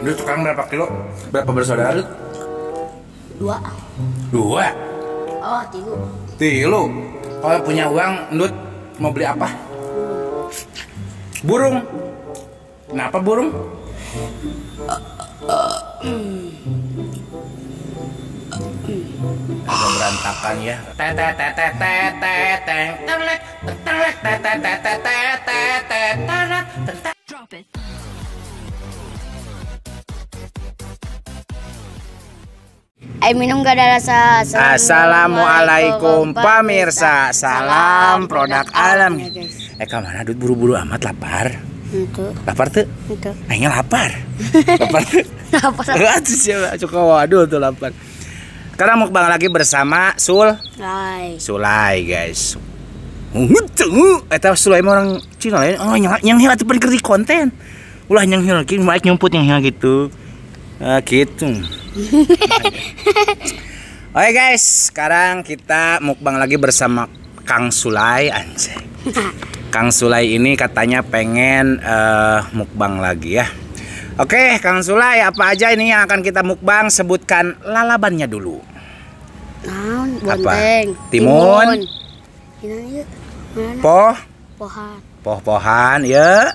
Lu sekarang berapa kilo? Berapa bersaudara lu? 2. 2? Oh, 3. 3. Kalau punya uang, Ndut mau beli apa? Burung. Kenapa burung? Agak berantakan ya. Drop it. Air minum gak ada rasa. Assalamualaikum pemirsa. Salam produk alam. Kemana Dut, buru-buru amat lapar. Itu. Lapar tuh? Itu. Aingnya lapar. Lapar tuh? Lapar. Suka waduh tuh lapar. Sekarang mukbang lagi bersama Sulai. Sulai guys. Eta Sulai mah orang Cina lain. Oh, yang heula tuh di konten. Ulah yang heula kieu baik nyumput yang heula gitu. Gitu. Oke guys, sekarang kita mukbang lagi bersama Kang Sulai anjay. Kang Sulai ini katanya pengen mukbang lagi ya. Oke, Kang Sulai, apa aja ini yang akan kita mukbang? Sebutkan lalabannya dulu. Naon, bonteng, timun, poh, pohan, poh-pohan, ya,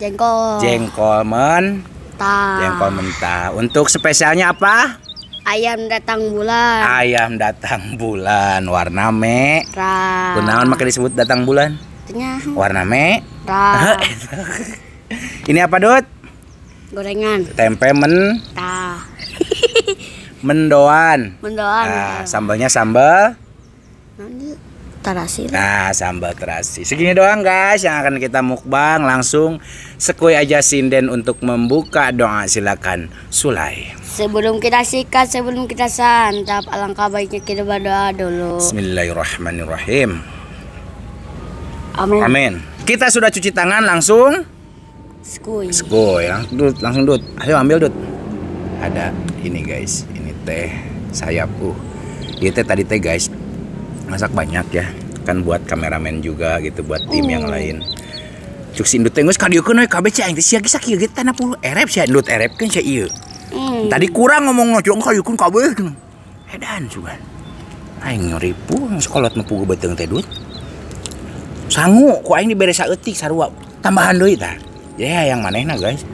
jengkol, jengkol mentah, jengkol mentah. Untuk spesialnya apa? Ayam datang bulan. Ayam datang bulan, warna merah. Kunaon make disebut datang bulan? Warna merah. Ini apa, Dut? Gorengan. Tempe mentah. Mendoan. Mendoan. Nah, sambalnya sambal terasi. Nah, sambal terasi. Segini doang guys yang akan kita mukbang. Langsung sekui aja sinden untuk membuka doa, silakan Sulai. Sebelum kita sikat, sebelum kita santap, alangkah baiknya kita berdoa dulu. Bismillahirrahmanirrahim. Amin. Amin. Kita sudah cuci tangan, langsung Skuy. Skuy, Dut, langsung Dut. Ayo ambil Dut. Ada ini guys, ini teh sayap. Ini teh tadi teh guys. Masak banyak ya. Kan buat kameramen juga gitu, buat tim yang lain. Cuk si Indut teh geus kadieukeun we kabeh cai aing teh sia ge sakieu ge tanah puluh erep sia Indut erepkeun sia ieu. Tadi kurang ngomongna jeung kadieukeun kabeh. Edan sugan. Aing ngeripu sekolot mah puguh beuteung teh Dut. Sangu ku aing dibere saeutik sarua tambahan deui tah. Ya yang manehna guys.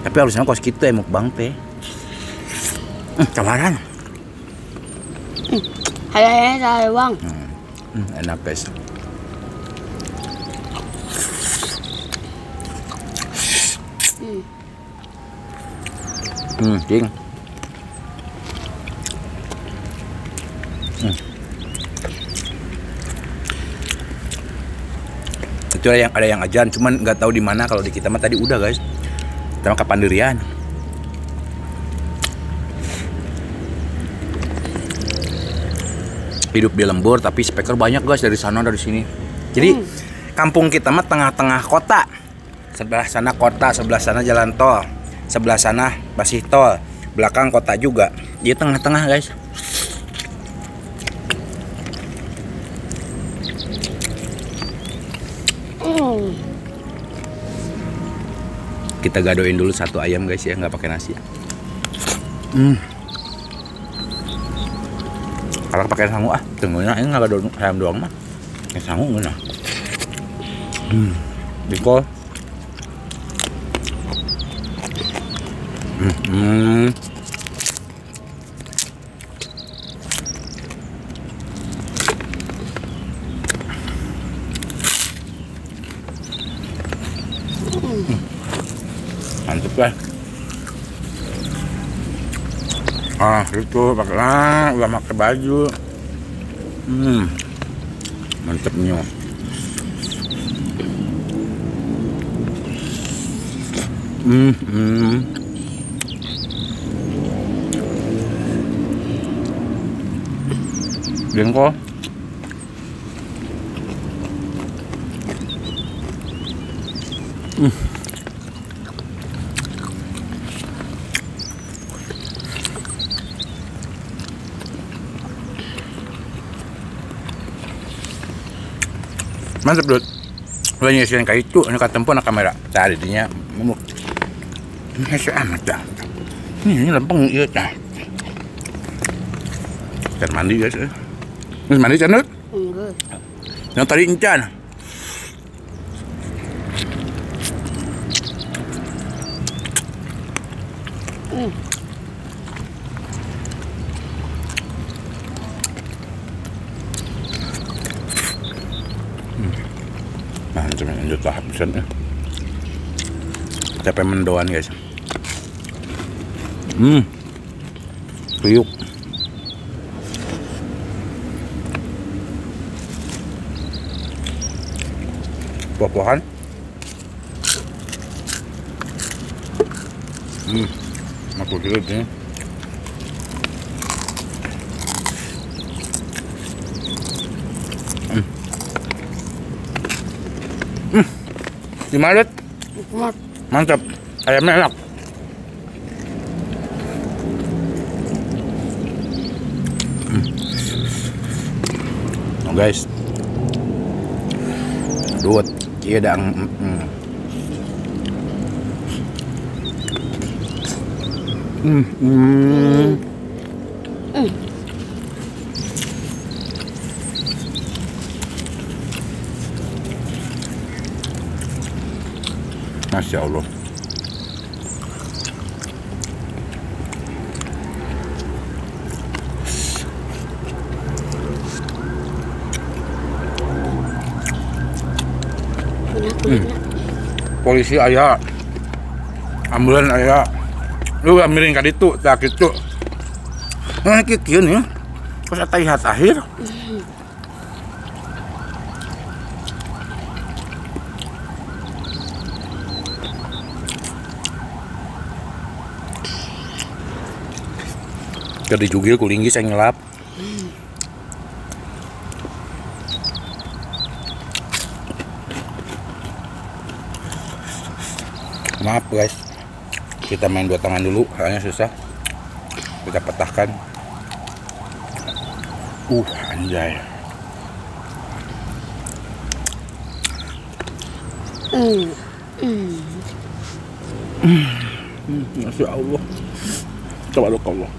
Tapi harusnya kos kitu ya mukbang teh. Tawaran. Hayo bang. Enak guys. King. Itu ada yang ajan, cuman nggak tahu di mana. Kalau di kita mah tadi udah guys. Kita mah kepandirian. Hidup di lembur tapi speaker banyak guys, dari sana dari sini. Jadi kampung kita mah tengah-tengah kota. Sebelah sana kota, sebelah sana jalan tol, sebelah sana masih tol, belakang kota juga. Di tengah-tengah guys. Kita gadoin dulu satu ayam guys ya, nggak pakai nasi. Kalau pakai sangu ah, tunggunya ini nggak gado ayam doang mah. Ya sangu nggak. Jengkol. Mantap lah. Ah itu pakai udah pakai baju. Mantapnya. Jengkol. Mantap, Dut. Udah nyisiin kayak itu, ini ketemu anak kamera. Tadinya memuk. Hese amat dah. Ini lempeng ieu tah. Can mandi guys. Geus mandi can, Dut? Enggak. Yang tadi encan. Nah, cuma lanjut tahap pisan ya. Capek mendoan guys. Kriuk. Buah-buahan. Aku kira ini. Gimana, Dut? Mantap. Ayamnya enak. Oh, guys. Dut, iya dang. Masya Allah. Polisi aya, ambulan aya. Lu miring ka ditu, tah kitu. Nah kieu nih. Kos atahiat akhir. Keur dijugil ku linggis yang ngelap. Maaf guys, kita main dua tangan dulu, soalnya susah. Kita patahkan. Anjay. Masya Allah. Tabarakallah.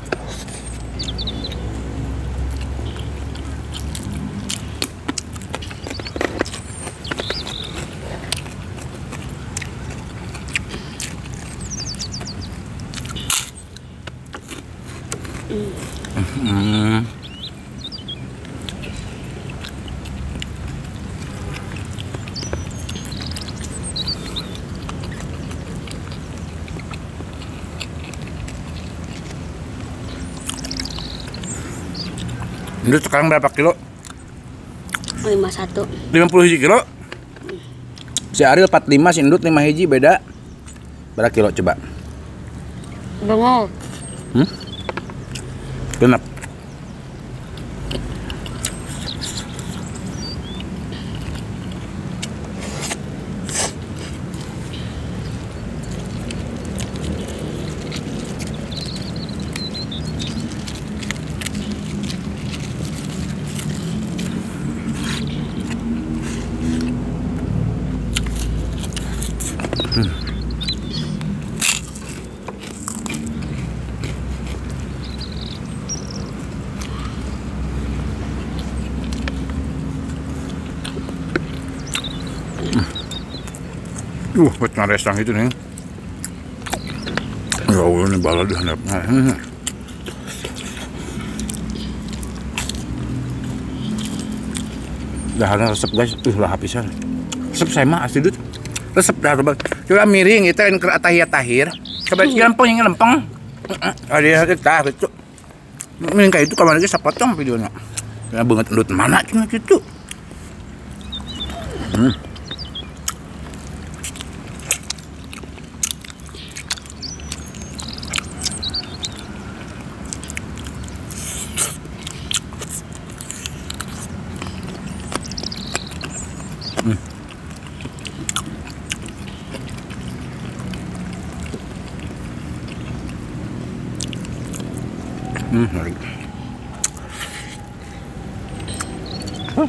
Ini sekarang berapa kilo? 51. 50 kilo? Si Ariel 45, si Endut 5 hiji, beda. Berapa kilo coba? Bengol. Genap. Buat ngaresang itu nih. Ya Allah, ini balad handapnya. Daharnya resep guys, lah habisan. Resep saya mah asli dut. Resep dah coba. Coba miring itu yang ke tahiyat tahir. Coba lempeng yang lempeng. Ada kita gitu. Miring kayak itu kamar lagi sapotong videonya. Karena banget endut mana cuma gitu.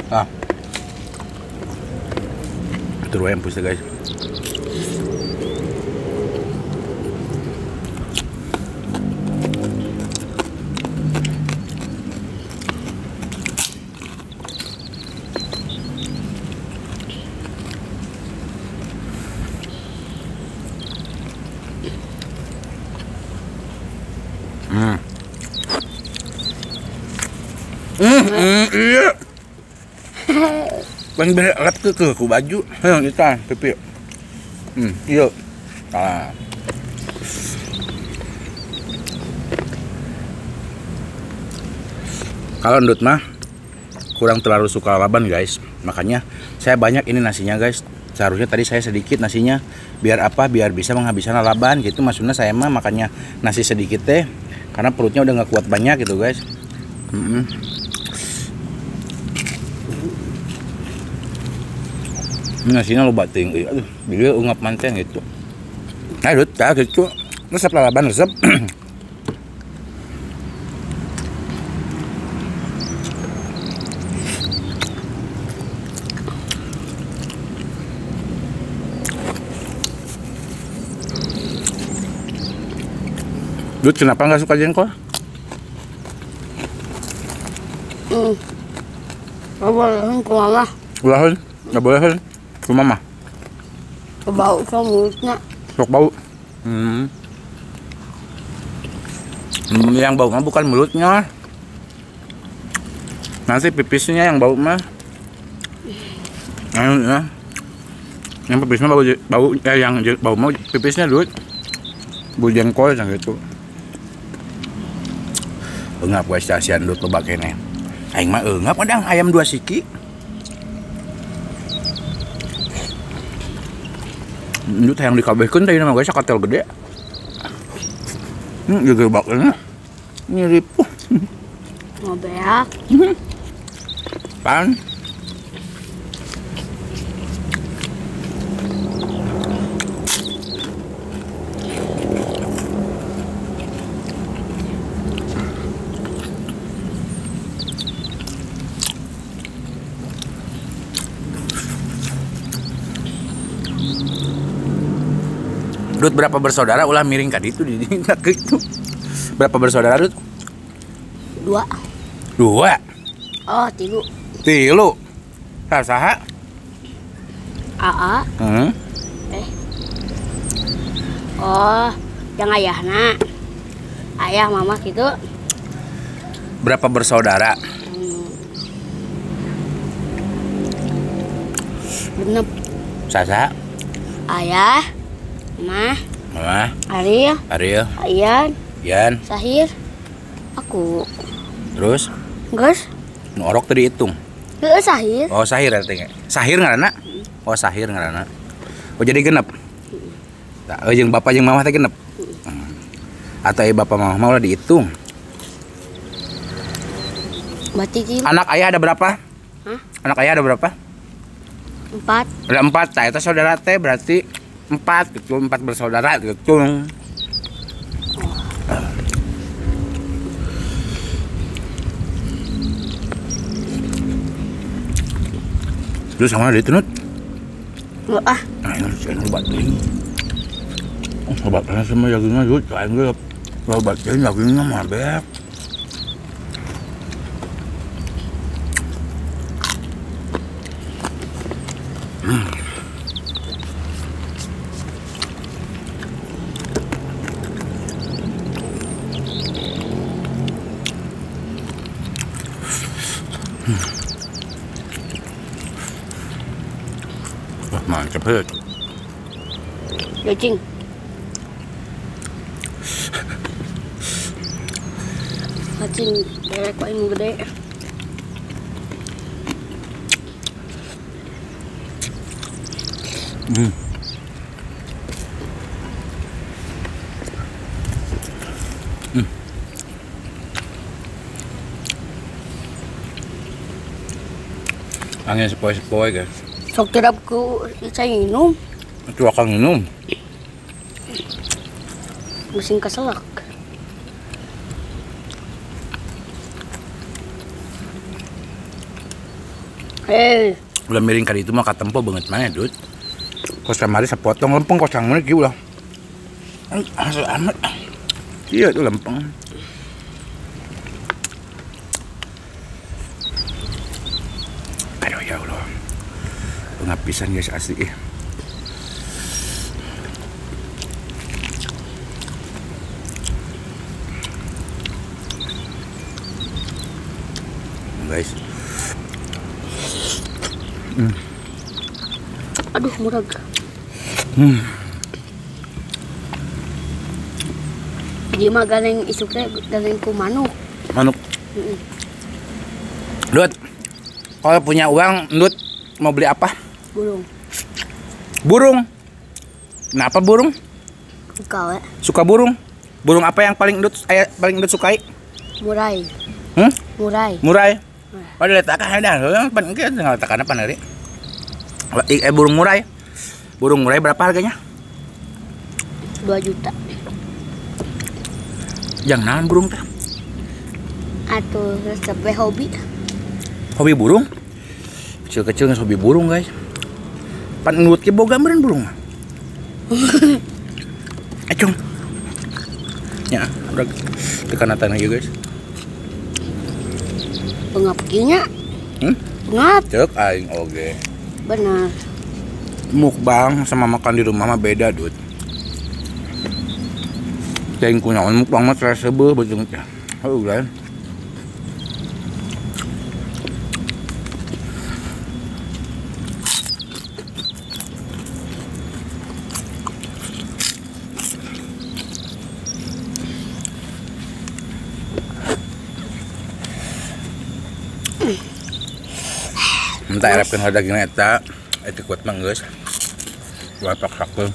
Ah. Itu ayam puasa guys. Iya. Pan bener lap ke ku baju. Heuh kita pipi. Iya. Ah. Kalau Ndut mah kurang terlalu suka lalaban guys, makanya saya banyak ini nasinya guys. Seharusnya tadi saya sedikit nasinya, biar apa? Biar bisa menghabiskan lalaban gitu. Maksudnya saya mah makanya nasi sedikit teh, karena perutnya udah nggak kuat banyak gitu guys. Nasinya loba teuing euy. Aduh, dia ungap manten gitu. Nah, Dut, gitu. Resep lalaban resep. Dut, kenapa nggak suka jengkol? Nggak boleh ke mama. Ulahin? Nggak boleh ke mama? Bau ke mulutnya. Sok bau? Yang bau mah bukan mulutnya. Nanti pipisnya yang bau mah. Ya. Yang pipisnya bau, yang bau mah pipisnya, Dut. Bau jengkol yang gitu. Eungap guys, asian Dut loba keneh. Aing mah eungap kadang ayam 2 siki. Ndut hayang dikabehkeun teh mah guys katel gede. Juga baknya nyirip. Ngobeak. Pan. Dut, berapa bersaudara? Ulah miring ka ditu di gitu. Berapa bersaudara, Dut? 2. 2? Oh, 3. 3. Saha? AA. Oh, yang ayahna. Ayah mama gitu. Berapa bersaudara? 6. Saha? Ayah, Mama, Mama, Ariel, Ariel, Ian, Ian, Sahir, aku. Terus? Guys? Norok tadi hitung. Heeh, Sahir. Oh, Sahir artinya. Sahir ngaranna? Oh, Sahir ngaranna. Oh, jadi genep. Tah, jeung bapak jeung mama teh genep. Atau bapak mama mah ulah dihitung. Berarti anak ayah ada berapa? Hah? Anak ayah ada berapa? 4. Ada 4. Tah eta saudara teh berarti 4 gitu, 4 bersaudara gitu. Terus sama dia tunut? Ah. Nah, ini obatin. Obatnya sama dagingnya juga, aing ge obatin dagingnya mah beak. Wah, mantap banget. Cacing. Cacing derek paling gede. Angin sepoi-sepoi guys. Sok terap ku saya minum. Itu akan minum. Mesin keselak. Hei. Ulah miring kali itu mah katempo banget mana, Dut. Kos kamari sepotong lempeng kos kang kieu ulah. Asal amat. Iya itu lempeng. Aduh ya Allah. Pengapisan guys asli. Guys. Aduh, murag. Jadi mah ganeng isuk teh ganeng ku manuk. Manuk. Dut, kalau punya uang, Dut mau beli apa? Burung. Burung. Kenapa burung? Suka, we. Suka burung. Burung apa yang paling Dut paling Dut sukai? Murai. Murai. Murai. Oh, diletakkan ada. Pan engke tinggal letakkan apa nari? Burung murai. Burung murai berapa harganya? 2 juta. Jangan naon burung teh? Atuh sampai hobi. Hobi burung? Kecil-kecil nggak hobi burung, guys. Pan ngelut ke boga meureun burung mah. Acung. Ya, udah tekan aja, guys. Pengap kieu. Pengap. Cek aing oge. Benar. Mukbang sama makan di rumah mah beda, Dut. Teuing kunaon mukbang mah terasa beuh beuteung teh. Heuh, guys. Entah erepkeun dagingna eta, eta kuat mah geus. Dua paksakeun.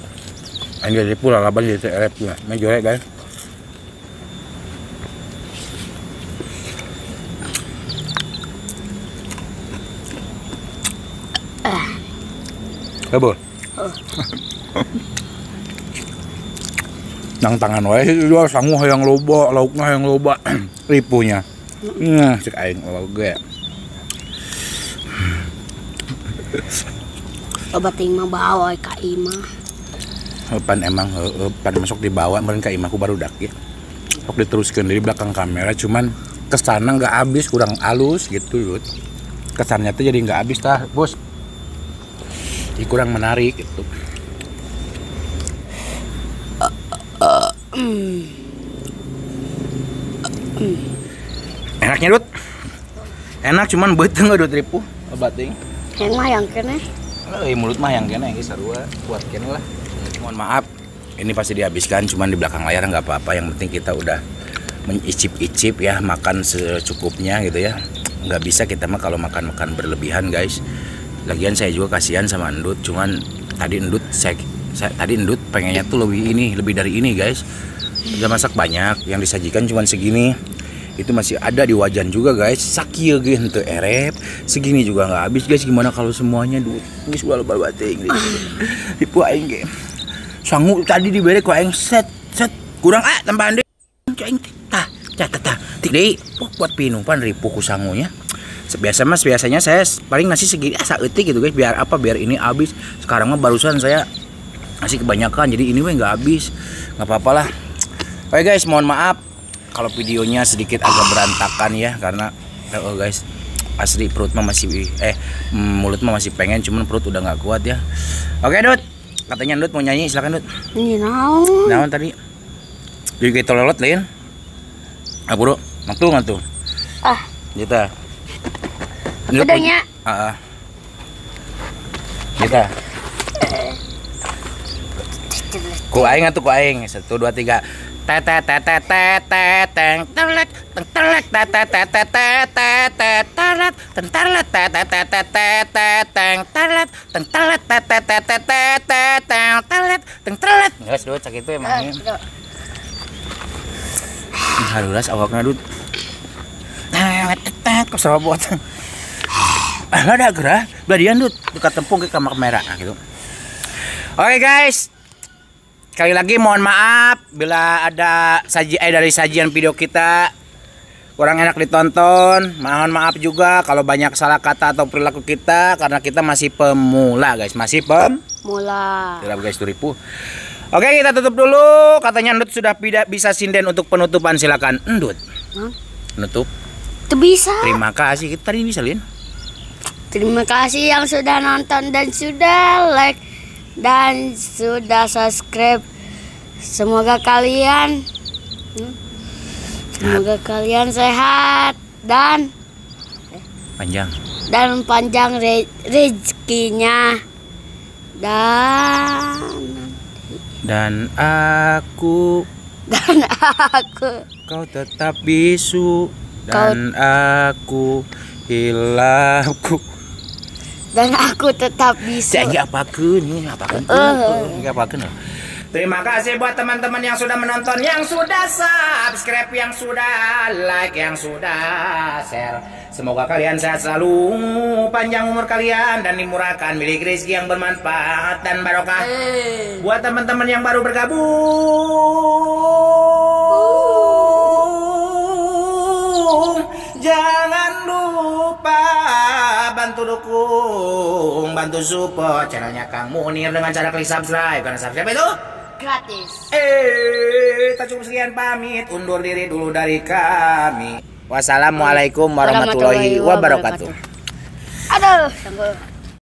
Aing jadi pula laban jadi erep mah. Meh jorek, guys. Heboh. Nang tangan wae dua sangu hayang loba, laukna hayang loba, ripunya. Nah, cek aing oge. Obat mah bawa ka imah. Pan emang pan masuk dibawa meureun ka imah ku barudak ya. Sok diteruskeun dari belakang kamera cuman kesana nggak habis, kurang halus gitu, Dut. Kesannya tuh jadi nggak habis tah, Bos. Jadi kurang menarik gitu. Enaknya, Dut. Enak cuman beuteung Dut ripuh obat ting. Yang mah yang kene. Mulut mah yang kene, yang sarua kuat kene lah. Mohon maaf, ini pasti dihabiskan cuman di belakang layar nggak apa-apa. Yang penting kita udah mencicip-icip ya, makan secukupnya gitu ya. Nggak bisa kita mah kalau makan-makan berlebihan, guys. Lagian saya juga kasihan sama Endut, cuman tadi Endut saya tadi Endut pengennya tuh lebih ini, lebih dari ini, guys. Udah masak banyak, yang disajikan cuman segini. Itu masih ada di wajan juga, guys. Sakieu ge henteu erep, segini juga nggak habis, guys. Gimana kalau semuanya duit? Geus ulah loba teuing. Ripu aing ge. Sangu tadi dibere ku aing set set kurang ah tambahan deui. Aing tah tah tah tik deui buat pinung pan ripu ku sangunya. Biasa mas, biasanya saya paling nasi segini saeutik gitu, guys, biar apa? Biar ini habis. Sekarang mah barusan saya nasi kebanyakan, jadi ini we nggak habis. Nggak apa-apa lah. Oke guys, mohon maaf kalau videonya sedikit agak berantakan ya, karena oh guys, asli perut mah masih mulut mah masih pengen, cuman perut udah nggak kuat ya. Oke, Dut, katanya Dut mau nyanyi, silakan Dut. Nyanyi naon? Naon tadi? Jadi kayak tololot lain. Ah bro, mantu mantu. Ah. Gitu. Udahnya. Heeh. Gitu. Ku aing atuh ku aing. 1 2 3. Te te te te te te teng telet teng telet te te te te te te te telet teng telet te te te te te te teng telet teng telet te te te te te te teng telet teng telet. Geus duit sakitu emang. Harulas awakna dut. Tet kok serobot. Ah ada gerah, badian dut dekat tempung ke kamar merah gitu. Oke guys. Sekali lagi mohon maaf bila ada dari sajian video kita kurang enak ditonton. Mohon maaf juga kalau banyak salah kata atau perilaku kita karena kita masih pemula guys, masih pemula. Tidak guys, ripu. Oke, kita tutup dulu. Katanya Endut sudah tidak bisa sinden untuk penutupan, silakan Endut. Nutup. Itu bisa. Terima kasih. Kita tadi bisa, Lin. Terima kasih yang sudah nonton dan sudah like dan sudah subscribe. Semoga kalian sehat dan Panjang. Dan panjang rezekinya. Dan aku. Dan aku. Kau tetap bisu. Dan aku hilangku. Dan aku tetap bisu. Cek apakeun ini apakeun. Apakeun. Terima kasih buat teman-teman yang sudah menonton, yang sudah subscribe, yang sudah like, yang sudah share. Semoga kalian sehat selalu, panjang umur kalian, dan dimurahkan milik rezeki yang bermanfaat dan barokah. Buat teman-teman yang baru bergabung, jangan lupa bantu dukung, bantu support channelnya Kang Munir dengan cara klik subscribe. Karena subscribe itu gratis. Tak cukup sekian, pamit undur diri dulu dari kami. Wassalamualaikum warahmatullahi wabarakatuh. Aduh, sanggul.